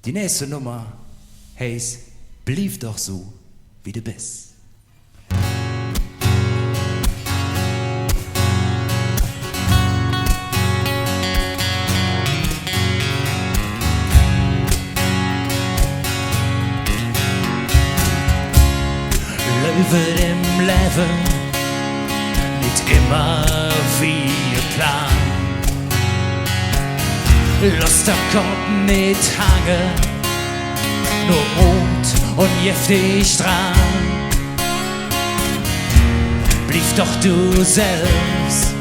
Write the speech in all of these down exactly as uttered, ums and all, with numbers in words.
Die nächste Nummer heiß: Bliev doch su, wie de bes. Läuf em Levve nit immer wie geplant. Loss der Kopp nit hange, nöm Mot un jeff dich dran. Bliev doch du selvs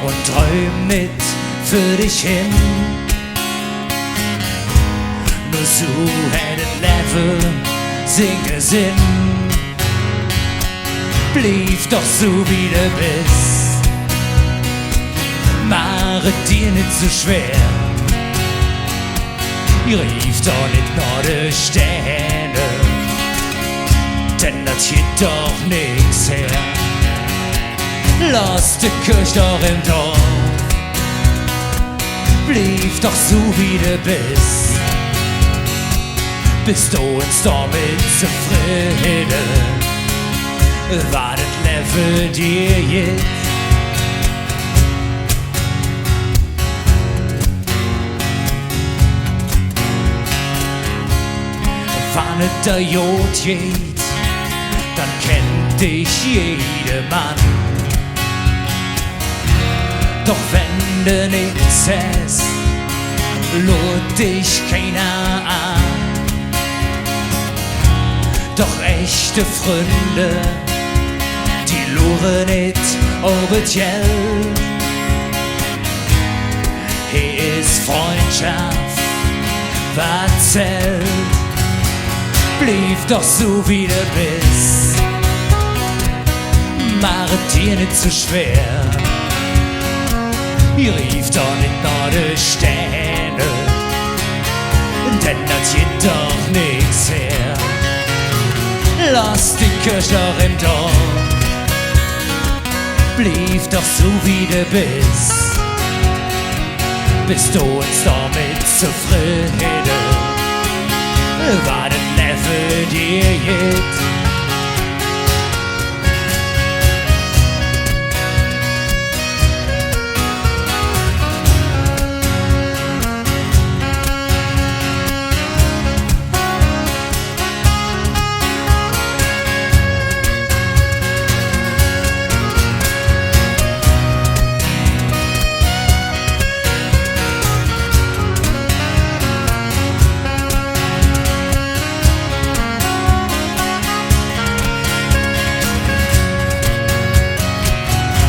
un dröm nit vür dich hin. Nor su hät et Levve singe Senn. Bliev doch su, wie de bes. Maach et dir nit ze schwer. Griff doch nit noh de Stään, denn dat gitt doch nix her. Loss de Kirch doch em Dorf. Bliev doch su, wie de bes. Bes do ens domet zefrede, wat et Levve dir gitt? Wann et der god geiht, dann kennt dich jedermann. Doch wenn de nix häs, luurt dich keiner aan. Doch echte Fründe, die luure nit op et Geld. He es Fründschaff, wat zällt. Bliev doch su, wie de bes. Maach et dir nit ze schwer. Griff doch nit noh de Stään, denn dat gitt doch nix her. Loss de Kirch doch em Dorf. Bliev doch su, wie de bes. Bes do ens domet zefrede, wat et Levve dir gitt?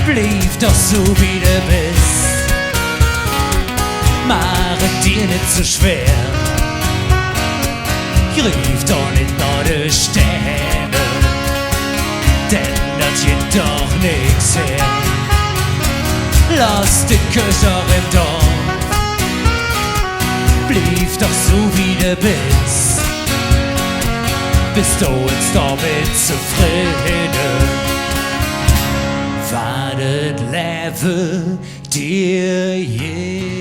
Bliev doch su, wie de bes. Maach et dir nit ze schwer. Griff doch nit noh de Stään, denn dat gitt doch nix her. Loss de Kirch doch em Dorf. Bliev doch su, wie de bes. Bes do ens domet zefrede, wat et Levve dir gitt?